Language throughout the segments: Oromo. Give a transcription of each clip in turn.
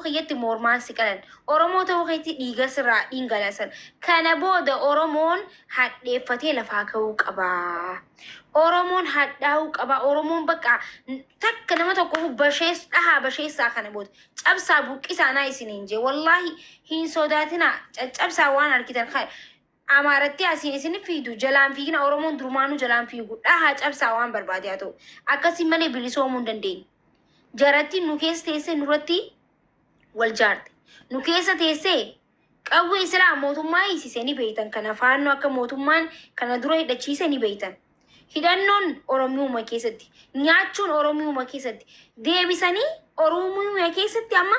kiyyatti mormaan si qalan. Oromoo ta'uu keetti dhiiga sirraa dhingalaasan. Kana booda Oromoon hadheeffatee lafaa ka'uu qaba. Oromoon hadhaa'uu qaba. Oromoon bakka takka nama tokkoof bashees dhahaa basheessaa kana booda. Cabsaa buqqisaa naa isiniin jee. Wallaahi hin sodaatinaa, caccabsaa waan argitan. Amaaratti asiin isin fiidu jalaan fiigina. Oromoon durumaanuu jalaan fiigu. Dhahaa cabsaa, waan barbaade haa ta'u. Akkasii malee bilisoomuu hin dandeenyu. Jarattiin nu keessa teessee nurratti wal jaarte. Nu keessa teessee qawwee silaa mootummaa hiisise ni beektan, kana faannoo akka mootummaan kana dura hidhachiise ni beektan. Hidhannoon Oromiyooma keessatti, nyaachuun Oromiyooma keessatti, deebisanii Oromiyooma keessatti amma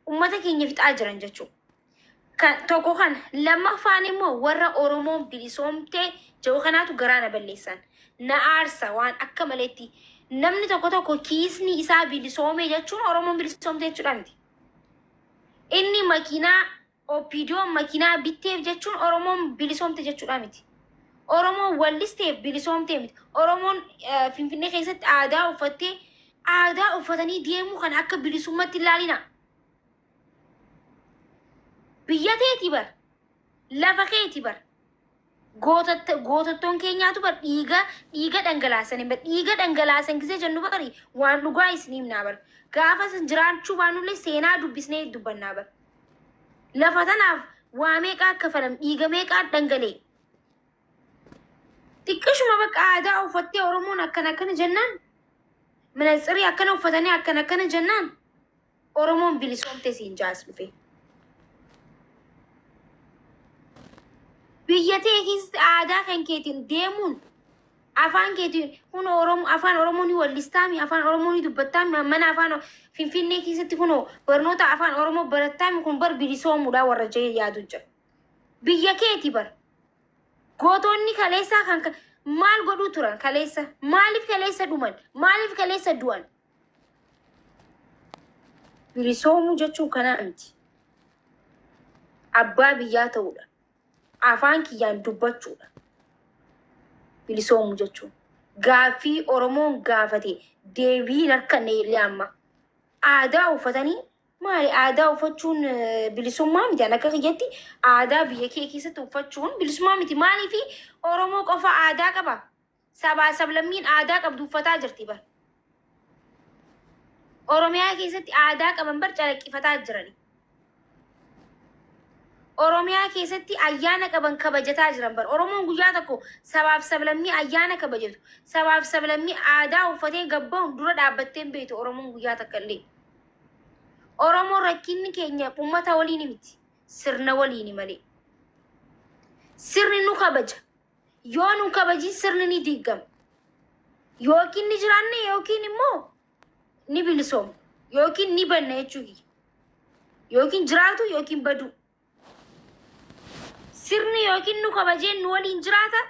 uummata keenya fixaa jiran jechuudha. Kan tokko kana, lammaffaan immoo warra Oromoon bilisoomtee jiru kanaatu garaa na balleessan. Na aarsa waan akka maleetti. Namni tokko tokko kiisni isaa bilisoomee jechuun Oromoon bilisoomtee jechuudha miti. Inni makiinaa OPDOn makiinaa bitteef jechuun Oromoon bilisoomte jechuudha miti. Oromoon wallisteef bilisoomtee miti. Oromoon Finfinnee keessatti aadaa uffattee, aadaa uffatanii deemuu kan akka bilisummaatti ilaalina. Biyya teeti bar. Lafa keeti bar. Gootottoon keenyaatu bar dhiiga dhangalaasanii bar, dhiiga dhangalaasan gisee jennu bari waan dhugaa isin himnaa bar. Gaafa san jiraachuu baanullee seenaa dubbisnee dubbannaa bar. Lafa tanaaf waa meeqaa kafalam, dhiiga meeqaa dhangalee. Xiqqishuma bakka aadaa uffattee Oromoon akkana akkana jennaan, manatsirii akkana uffatanii akkana akkana jennaan Oromoon bilisoomte siin jaas dhufe. Biyya ta'e keessatti aadaa kan keetiin deemuun, afaan keetiin kun Oromoo, afaan Oromoo ni wallistaami, afaan Oromoo ni dubbattaami, mana afaan Finfinnee keessatti kunoo barnoota afaan Oromoo barattaami, kun bar bilisoomuudha warra jee yaadu jira. Biyya keeti bar. Gootonni kaleessaa kan maal godhuu turan kaleessa? Maaliif kaleessa dhuman? Maaliif kaleessa du'an? Bilisoomuu jechuun kanaa miti. Abbaa biyyaa ta'uudha. Afaan kiyyaan dubbachuudha. Bilisoomuu jechuun. Gaaffii Oromoon gaafate deebii hin arganne illee amma. Aadaa uffatanii maali? Aadaa uffachuun bilisummaa miti. Ani akka kiyyatti aadaa biyya kee keessatti uffachuun bilisummaa miti. Maaliifi Oromoo qofa aadaa qaba? Sabaa sablammiin aadaa qabdu uffataa jirti bar. Oromiyaa keessatti aadaa qaban bar calaqqifataa jirani. Oromiyaa keessatti ayyaana qaban kabajataa jiran bar. Oromoon guyyaa tokko sabaaf sablammii ayyaana kabajatu, sabaaf sablammii aadaa uffatee gabbaa'uun dura dhaabbattee hin beektu Oromoon guyyaa takka illee. Oromoon rakkinni keenya uummata waliin miti, sirna waliin malee. Sirni nu kabaja. Yoo nu kabajin sirni ni diigama. Yookiin ni jiraanne yookiin immoo ni bilisoomna yookiin ni banna jechuu kiyya. Yookiin jiraatu yookiin baduu. Sirni yookiin nu kabajeen nu waliin jiraata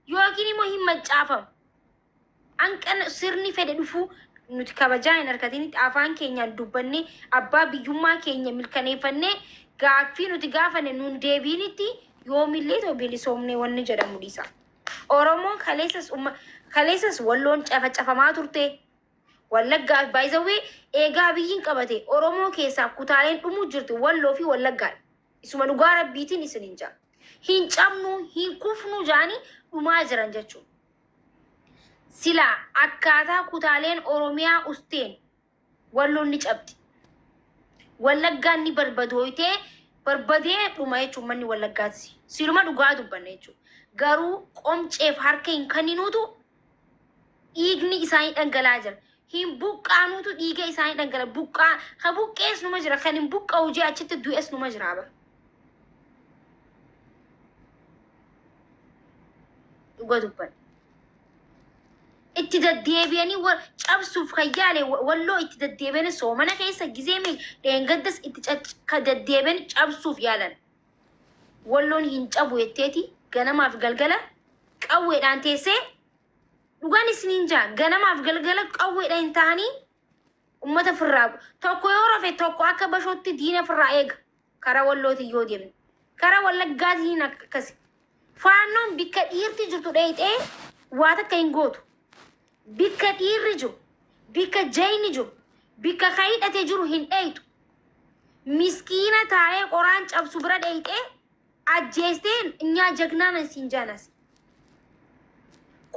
yookiin immoo hin mancaafamu. Hanqina sirni fedhe dhufuu nuti kabajaa hin argatinitti afaan keenyaan dubbannee abbaa biyyummaa keenya mirkaneeffannee gaaffii nuti gaafanne nuun deebiinitti yoomillee ta'u bilisoomnee wanni jedhamu dhiisa. Oromoon kaleessas Walloon cafacafamaa turte. Wallaggaa baay'izawwee eegaa biyyiin qabate Oromoo keessaa kutaaleen dhumuu jirtu Walloo fi Wallaggaadha. Isuma dhugaa rabbiitiin isin hin jaa. Hin cabnu, hin kufnu jaanii dhumaa jiran jechuudha. Silaa akkaataa kutaaleen Oromiyaa usteen Walloon ni cabdi. Wallaggaan ni barbadooytee barbadee dhuma jechuun manni Wallaggaatti. Siluma dhugaa dubbanna jechuudha. Garuu qomceef harka hin kenninuutu dhiigni isaanii dhangala'aa jira. Hin buqqaanuutu dhiiga isaanii dhangala'a. Buqqaa ka buqqees numa jira, kan hin buqqa'u jee achitti du'es numa jira bara. Dhuga dubbanna. Itti deddeebi'anii cabsuuf kan yaale Walloo itti deddeebi'anii soomana keessa gizee dheengaddas itti ka deddeebi'anii cabsuuf yaalan. Walloon hin cabu jetteeti ganamaaf galgala qawweedhaan teessee, dhugaan isiniin jaa, ganamaaf galgala qawweedhaan hin ta'anii ummata firraa tokko yoo rafe tokko akka bashootti diina firraa eega. Karaa Wallootiin yoo deemne, karaa Wallaggaatiin akkasi. Faannoon bikka dhiirti jirtu dheeyxee waa takka hin gootu. Bikka dhiirri jiru, bikka jayni jiru, bikka ka hidhate jiru hin dheeyxu. Miskiina taa'ee qoraan cabsu bira dheeyxee ajjeestee እኛ ጀግና ነን siin jaanas.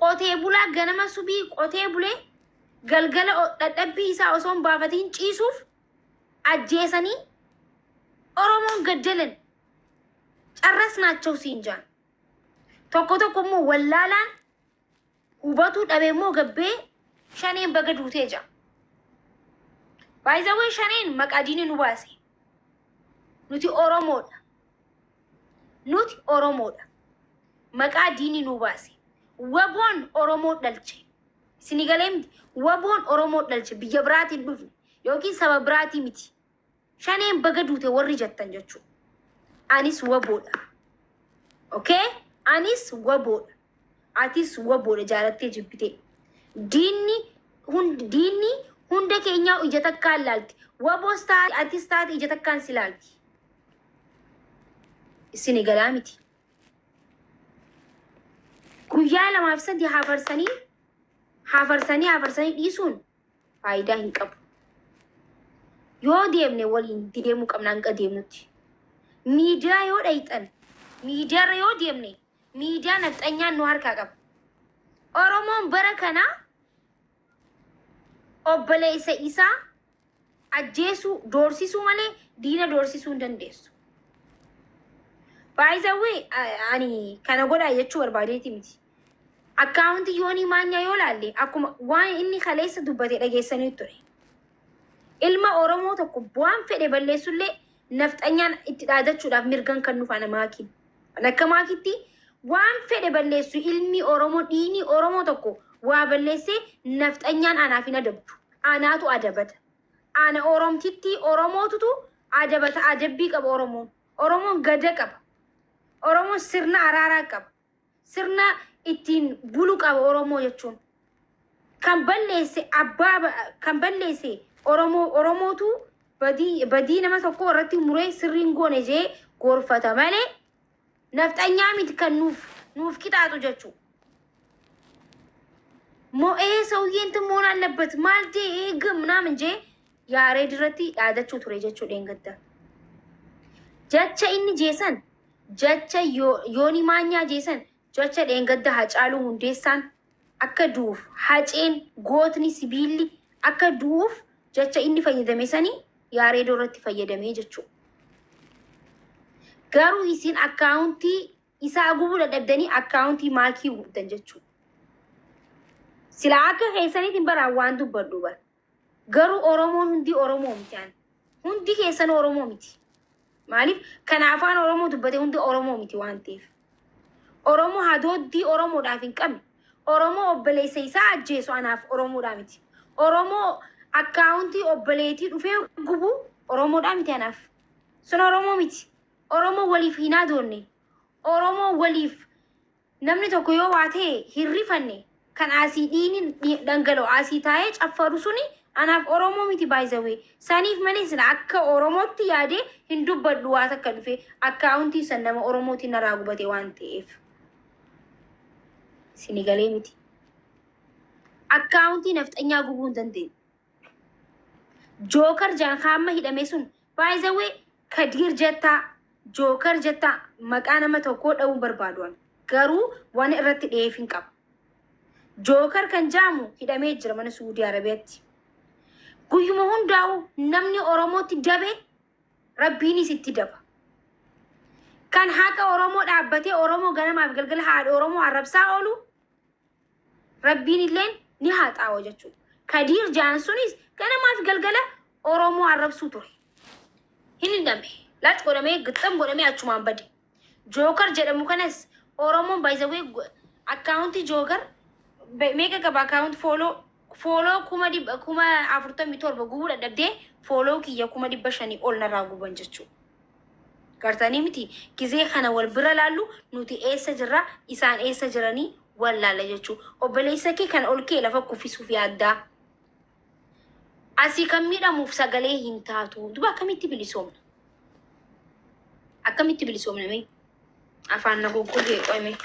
Qotee bulaa ganama subii qotee bulee galgala dhadhabbii isaa osoo hin baafatiin ciisuuf ajjeesanii Oromoon gaddalan ጨረስናቸው siin jaan. Tokko tokko immoo wallaalaan hubatuu dhabee immoo gabbee Shaneen baga duutee jira. Baay'izawwee Shaneen maqaa diinii nu baase. Nuti Oromoodha. Nuti Oromoodha. Maqaa diinii nu baase. Waboon Oromoo dhalche. Isinii galee miti? Waboon Oromoo dhalche, biyya biraatiin dhufne yookiin saba biraatii miti. Shaneen baga duute warri jettan jechuudha. Anis Waboodha. Okay? Anis Waboodha. Atis Waboodha, jaalattee jibbitee. Diinni hundi, diinni hunda keenyaa ija takkaan laalti. Waboos taate atis taate ija takkaan si laalti. Isin galaa miti? Guyyaa lamaaf sadi hafarsanii hafarsanii hafarsanii dhiisuun faayidaa hin qabu. Yoo deemne waliin deemuu qabna hanga deemnutti. Miidiyaa yoo dhayxan, miidiyaarra yoo deemne, miidiyaa nafxanyaan nu harkaa qaba. Oromoon bara kana obboleessa isaa ajjeesuu doorsisuu malee diina doorsisuu hin dandeessu. Baay'izawwee ani kana godhaa jechuu barbaadeeti miti. Akkaawuntii Yoonii Maanyaa yoo laalle, akkuma waan inni kaleessa dubbate dhageessanii ture. Ilma Oromoo tokko waan fedhe balleessullee nafxanyaan itti dhaadachuudhaaf mirgan kan nuuf ana maakiin. Akka maakitti waan fedhe balleessu, ilmi Oromoo, dhiigni Oromoo tokko waa balleessee nafxanyaan anaaf hin adabdu. Anaatu adabata. Ana Oromtitti Oromootutu adabata, adabbii qaba Oromoon. Oromoon gada qaba. Oromoon sirna araaraa qaba. Sirna ittiin bulu qaba Oromoo jechuun. Kan balleesse abbaa, kan balleesse Oromoo, Oromootu badii nama tokko irratti muree sirriin goone jee gorfata malee nafxanyaa miti kan nuuf qixaaxu jechuudha. Mo'ee ሰውዬ እንትን መሆን አለበት maal jee eega ምናምን jee Yaareed irratti dhaadachuu ture jechuudha dheengadda. Jecha inni jeesan, jecha Yoonii Maanyaa jeesan, jecha dheengadda Hacaaluu Hundeessaan akka du'uuf, Haceen gootni sibiilli akka du'uuf jecha inni fayyadame sanii Yaareedoo irratti fayyadamee jechuudha. Garuu isin akkaawuntii isaa gubuu dadhabdanii akkaawuntii maakii gubdan jechuudha. Sila akka keessaniitiin baraan waan dubbadhu bara. Garuu Oromoon hundi Oromoo miti ani. Hundi keessan Oromoo miti. Maaliif kana afaan Oromoo dubbate hundi Oromoo miti waan ta'eef. Oromoo hadooddii Oromoodhaaf hin qabne. Oromoo obboleessa isaa ajjeesu anaaf Oromoodhaa miti. Oromoo akkaawuntii obboleettii dhufee gubu Oromoodhaa miti anaaf. Sun Oromoo miti. Oromoo waliif hin adoonne. Oromoo waliif namni tokko yoo waa ta'e hin rifanne, kan asii dhiigni dhangala'u asii taa'ee caffaru suni anaaf Oromoo miti baay'isawee. Saniif malee sila akka Oromootti yaadee hin dubbadhu, waa takka dhufe akkaawuntii san nama Oromootiin narraa gubate waan ta'eef. Sini galee miti? Akkaawuntii nafxanyaa gubuu hin dandeenye. Jookar jaan hamma hidhame sun baay'isawee Kadiir jettaa, Jookar jettaa, maqaa nama tokkoo dha'uu barbaadu, garuu waan irratti dhiyeef hin qabu. Jookar kan jaamu hidhamee jira mana Suudii Arabiyaatti. Guyyuma hundaa'u namni Oromootti dabe Rabbiinis itti daba. Kan haqa Oromoo dhaabbatee Oromoo ganamaaf galgala haadha Oromoo arrabsaa oolu Rabbiin illeen ni haxaawa jechuudha. Kadiir jaan sunis ganamaaf galgala Oromoo arrabsuu ture. Hin hidhame. Lax godhamee gixxam godhamee achumaan bade. Jookar jedhamu kanas Oromoon baay'isawee akkaawuntii Jookar meeqa qaba? Akkaawunti follow 47,000 gubuu dadhabdee follow kiyya 500,000 ol narraa guban jechuudha. Gartanii miti? Gizee kana wal bira laallu, nuti eessa jirra, isaan eessa jiranii wal laalla jechuudha. Obboleessa kee kan ol kee lafa kuffisuuf yaaddaa. Asii kan miidhamuuf sagalee hin taatu. Duba akkamitti bilisoomna? Akkamitti bilisoomna mee? Afaan na goggogee qo'ame.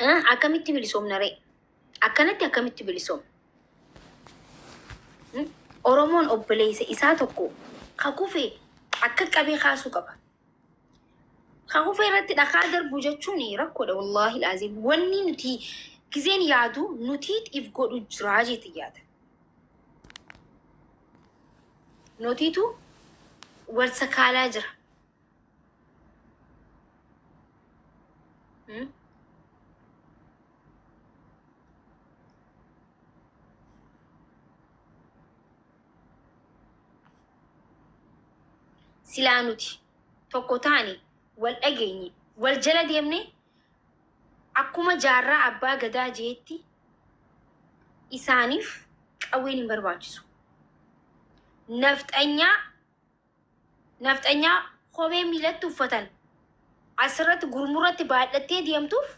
Akkamitti bilisoomna ree? Akkanatti akkamitti bilisoomna? Oromoon obboleessa isaa tokko ka kufe akka qabee kaasuu qaba. Ka kufe irratti dhakaa darbu jechuun rakkoodha, wallaahi laazim. Wanni nuti gizeen yaadu nuti if godhu jiraa jeeti yaada. Nutiitu wal sakaalaa jira. Silaa nuti tokko taane, wal dhageenye, wal jala deemne, akkuma Jaarraa Abbaa Gadaa jeetti isaaniif qawween hin barbaachisu. Nafxanyaa kophee miilatti uffatan asirratti gurmurratti baadhattee deemtuuf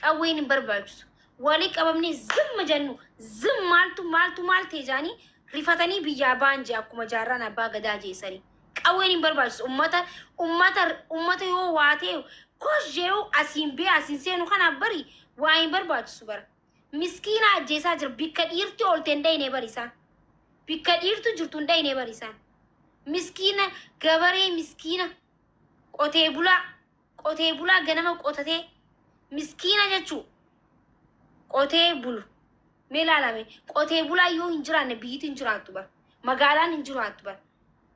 qawween hin barbaachisu. Walii qabamnee zimma jennu, zim maaltu maaltu maal ta'e jaanii rifatanii biyyaa ba'an jee, akkuma Jaarraan Abbaa Gadaa jeessanii. Qawween hin barbaachisu. Ummata yoo waa ta'e kosh jee'u asiin bee asiin seenu kanaaf bari waa hin barbaachisu bara. Miskiina ajjeesaa jira. Bikka dhiirti oolte hin dhayne bari isaan. Bikka dhiirtu jirtu hin dhayne bari isaan. Miskiina gabaree, miskiina qotee bulaa, qotee bulaa ganama qotatee, miskiina jechuu qotee bulu. Mee ilaalame, qotee bulaa yoo hin jiraanne biyyiti hin jiraattu bara. Magaalaan hin jiraattu bara.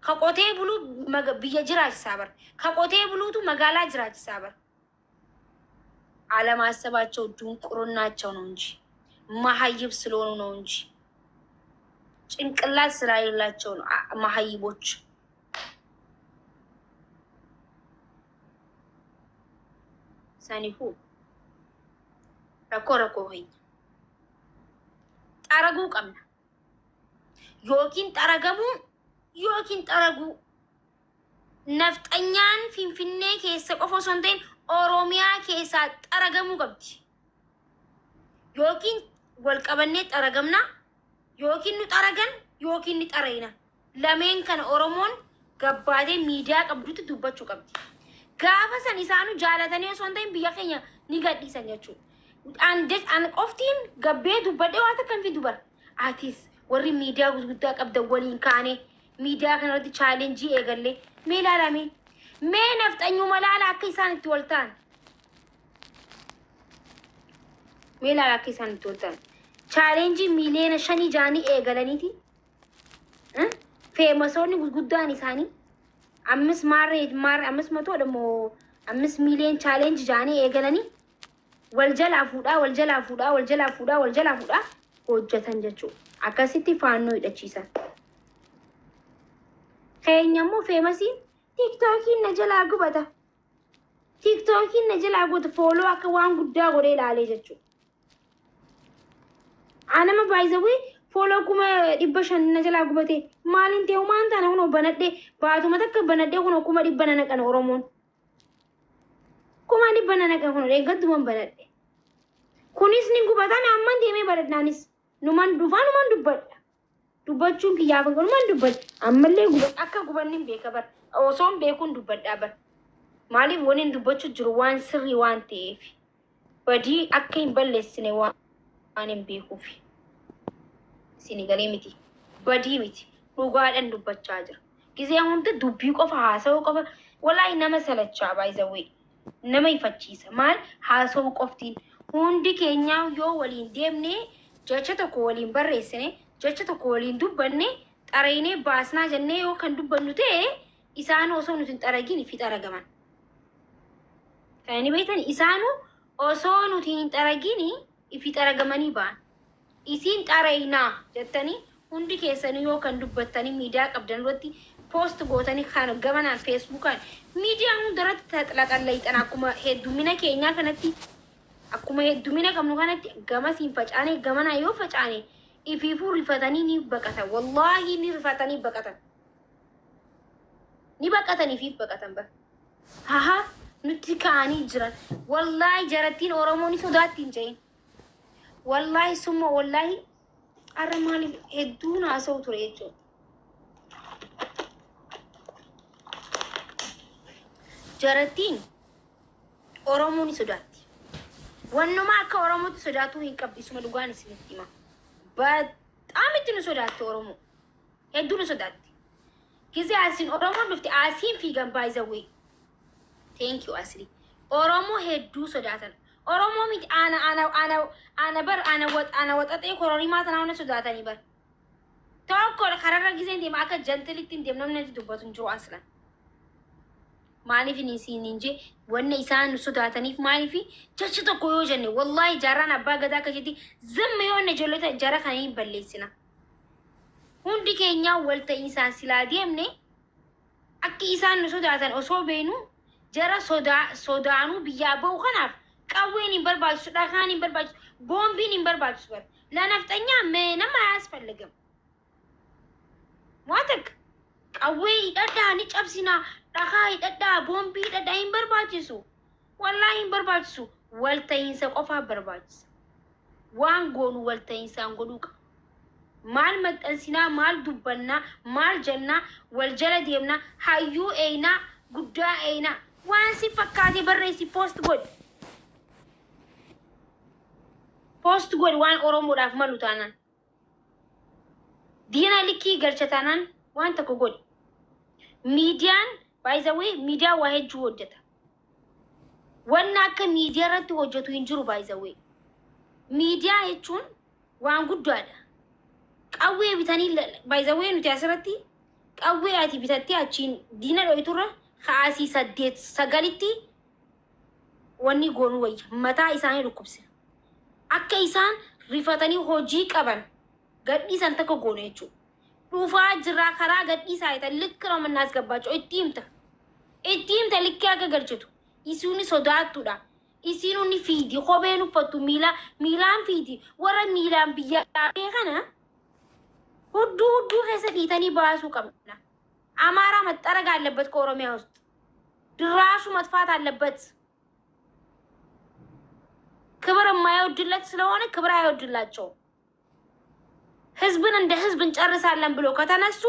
Ka qotee bulu biyya jiraachisaa bara. Ka qotee buluutu magaalaa jiraachisaa bara. አለማሰባቸው ድንቁርናቸው ነው እንጂ፣ መሀይብ ስለሆኑ ነው እንጂ፣ ጭንቅላት ስላሌላቸው ነው መሀይቦች። Saniifuu rakkoo rakkoo keenya xaraguu qabna. Yookiin xaragamuu yookiin xaraguu. Nafxanyaan Finfinnee keessa qofa osoo hin ta'in Oromiyaa keessaa xaragamuu qabdi. Yookiin wal qabannee xaragamna, yookiin nu xaragan, yookiin ni xarayna. Lameen kana Oromoon gabbaatee miidiyaa qabdutti dubbachuu qabdi. Gaafa san isaanu jaalatanii osoo hin ta'in biyya keenya ni gadhiisan jechuudha. An qoftiin gabbee dubbadhee waan takka hin fidu bara. Atis warri miidiyaa gurguddaa qabdan waliin kaanee miidiyaa kanarratti challenge eegallee mee ilaalame. Mee nafxanyuma laala akka isaan itti wal ta'an. Mee ilaala akka isaan itti wal ta'an. Challenge 5 miiliyoona jaanii eegalaniiti. Famousoonni gurguddaan isaanii ammis maarree maarree ammis matoodha moo ammis miiliyoon challenge jaanii eegalanii wal jalaa fuudhaa, wal jalaa fuudhaa, wal jalaa fuudhaa, wal jalaa fuudhaa hojjetan jechuudha. Akkasitti faannoo hidhachiisan. Keenya immoo famousiin TikTokiin na jalaa gubata. TikTokiin na jalaa gubata, follow akka waan guddaa godhee ilaalee jechuudha. Anama baay'isawee follow 500,000 na jalaa gubate, maaliin ta'e? Waan taana kunoo banadhee baatuma takka banadhee kunoo 100,000 na naqan Oromoon. 100,000 na naqan, kunoo eeggattuman banadhe. Kunis ni gubataan amman deemee baradhaanis numan dhufaa, numan dubbadha. Dubbachuun kiyyaaf numan dubbadha. Ammallee gubadha, akka gubanni hin beeka bara. Osoo hin beekuun dubbadhaa bara. Maaliif? Wani hin dubbachuu jiru waan sirrii waan ta'eef. Badii akka hin balleessine waan hin beekuuf. Isin galee miti. Badii miti. Dhugaadhaan dubbachaa jira. Gizee hunda dubbii qofa haasa'uu qofa walaahi nama salachaa, baay'izawwee. Nama ifachiisa. Maal haasa'uu qoftiin? Hundi keenyaa yoo waliin deemne, jecha tokko waliin barreessine, jecha tokko waliin dubbanne, xaraynee baasnaa jennee yoo kan dubbannu ta'e, isaan osoo nuti hin xaragin fi xaragaman. Kan inni beektan, isaanu osoo nuti hin xaragin ifi xaragamanii ba'an. Isiin xaraynaa jettanii hundi keessanii yoo kan dubbattanii miidiyaa qabdan irratti post gootanii, kan gamanaan Facebookaan miidiyaa hunda irratti taxlaxallayxan, akkuma heddumina keenyaa kanatti, akkuma heddumina qabnu kanatti, gamasiin facaanee gamanaa yoo facaane, ifiifuu rifatanii ni baqatan. Wallaahi ni rifatanii baqatan. Ni baqatan, ifiif baqatan bara. Haha, nutti ka'anii jiran. Wallaahi jarattiin Oromoo ni sodaatti hin jedhin. Wallaahi summa wallaahi, har'a maaliif hedduun haasa'u ture jechuudha. Jarattiin Oromoo ni sodaatti. Wannuma akka Oromootti sodaatuu hin qabdu, isuma dhugaan isinitti hima. Bataam itti nu sodaatti Oromoo. Hedduu nu sodaatti. Gizee asiin Oromoon dhufte asiin fiigan, by the way. Thank you, Asli. Oromoo hedduu sodaatan. Oromoo miti, ana ana ana ana bar ana wat ana waxaxee kororimaa tanaa hunda sodaatanii bar. Tokko kararra gizeen deema akka jantilitti hin deemu, namni natti dubbatu hin jiru aslan. Maaliif hin isiin hin jee, wanni isaan nu sodaataniif maaliif, jecha tokko yoo jenne, wallahi jaarraan abbaa gadaa akka jetti zimma yoo inni ijoollota jara kana hin balleessina. Hundi keenyaa wal ta'iinsaan silaa deemne, akki isaan nu sodaatan osoo beenu, jara sodaa sodaanuu biyyaa ba'u kanaaf qawween hin barbaachisu, dhakaan hin barbaachisu, boombiin hin barbaachisu bara. ለነፍጠኛ ምንም አያስፈልግም። Waa takka qawwee hidhadhaa ni cabsinaa, dhakaa hidhadhaa, boombii hidhadhaa hin barbaachisu. Wallaahi hin barbaachisu. Walta'iinsa qofaa barbaachisa. Waan goonu walta'iinsaan godhuu qaba. Maal maxxansinaa, maal dubbannaa, maal jennaa, wal jala deemnaa, hayyuu eenaa, guddaa eenaa, waan si fakkaate barreessi, post godhi. Post godhi waan Oromoodhaaf malu taanaan. Diina likkii galcha taanaan waan tokko godhi. Miidiyaan, by the way, miidiyaa waa hedduu hojjeta. Wanna akka miidiyaa irratti hojjetu hin jiru, by the way. Miidiyaa jechuun waan guddaadha. Qawwee bitanii, by the way, nuti asirratti qawwee ati bitattee achiin diina dho'iturra kaasii saddeet sagalitti wanni goonuu wayya, mataa isaanii dhukkubsina. Akka isaan rifatanii hojii qaban gadhiisan takka goone jechuudha. Dhufaa jirraa karaa gadhiisaa jetan likki ነው የምናስገባቸው። Itti himta. Itti himta likkii akka galchitu. Isiin sodaattuudha. Isiin ni fiidi. Kopheen uffattu miila miilaan fiidi. Warra miilaan biyya kana hudduu hudduu keessa dhiitanii baasuu qabna. አማራ መጠረግ አለበት ከኦሮሚያ ውስጥ፣ ድራሹ መጥፋት አለበት። ክብር የማይወድለት ስለሆነ ክብር አይወድላቸውም። ህዝብን እንደ ህዝብ እንጨርሳለን ብሎ ከተነሱ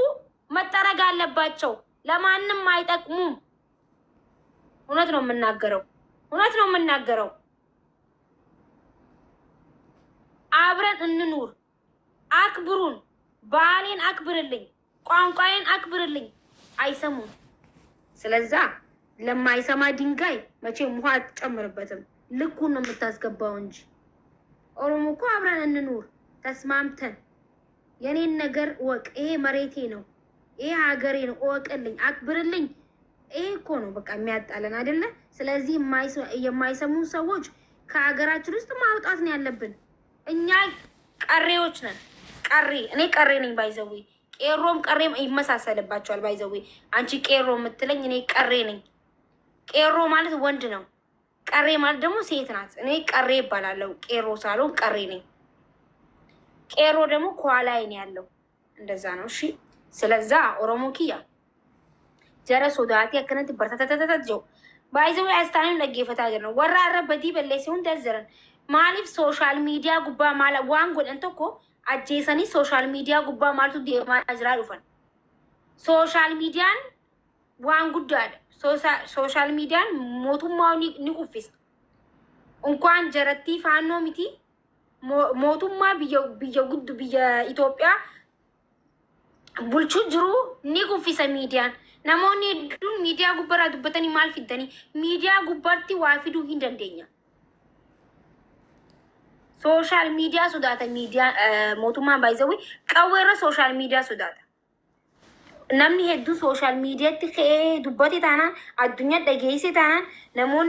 መጠረግ አለባቸው። ለማንም አይጠቅሙም። እውነት ነው የምናገረው። እውነት ነው የምናገረው። አብረን እንኑር። አክብሩን። ባህሌን አክብርልኝ፣ ቋንቋዬን አክብርልኝ። አይሰሙም። ስለዛ ለማይሰማ ድንጋይ መቼም ውሃ አትጨምርበትም። ልኩን ነው የምታስገባው እንጂ። ኦሮሞ እኮ አብረን እንኑር ተስማምተን፣ የኔን ነገር እወቅ፣ ይሄ መሬቴ ነው፣ ይሄ ሀገሬ ነው፣ እወቅልኝ፣ አክብርልኝ። ይሄ እኮ ነው በቃ የሚያጣለን አይደለ? ስለዚህ የማይሰሙ ሰዎች ከሀገራችን ውስጥ ማውጣት ነው ያለብን። እኛ ቀሬዎች ነን። ቀሬ፣ እኔ ቀሬ ነኝ። By the way፣ ቄሮም ቀሬም ይመሳሰልባቸዋል። By the way፣ አንቺ ቄሮ የምትለኝ እኔ ቀሬ ነኝ። ቄሮ ማለት ወንድ ነው። ቀሬ ማለት ደግሞ ሴት ናት። እኔ ቀሬ እባላለሁ። ቄሮ ሳልሆን ቀሬ ነኝ። ቄሮ ደግሞ ከኋላዬ ነው ያለው። እንደዛ ነው። እሺ። ስለዛ Oromoo kiyya, jara sodaatee akkanatti bartatatata jiru. By the way, astaanii dhaggeeffataa jiran. Warra har'a badii balleesse hunda as jiran. Maaliif social media gubbaa maal waan godhan tokko ajjeesanii social media gubbaa maaltu deemaa jiraa dhufan. Social mediaan waan guddaadha. Social mediaan mootummaa ni kuffisa. እንኳን jarattii faannoo miti, mootummaa biyya guddu, biyya Itoophiyaa bulchuu jiru ni kuffisa miidiyaan. Namoonni hedduun miidiyaa gubbaarraa dubbatanii maal fiddanii, miidiyaa gubbaatti waa fiduu hin dandeenya. Social media sodaata miidiyaa, mootummaan, by the way, qawweerra social media sodaata. Namni hedduu social mediatti ka'ee dubbate taanaan, addunyaa dhageesse taanaan, namoonni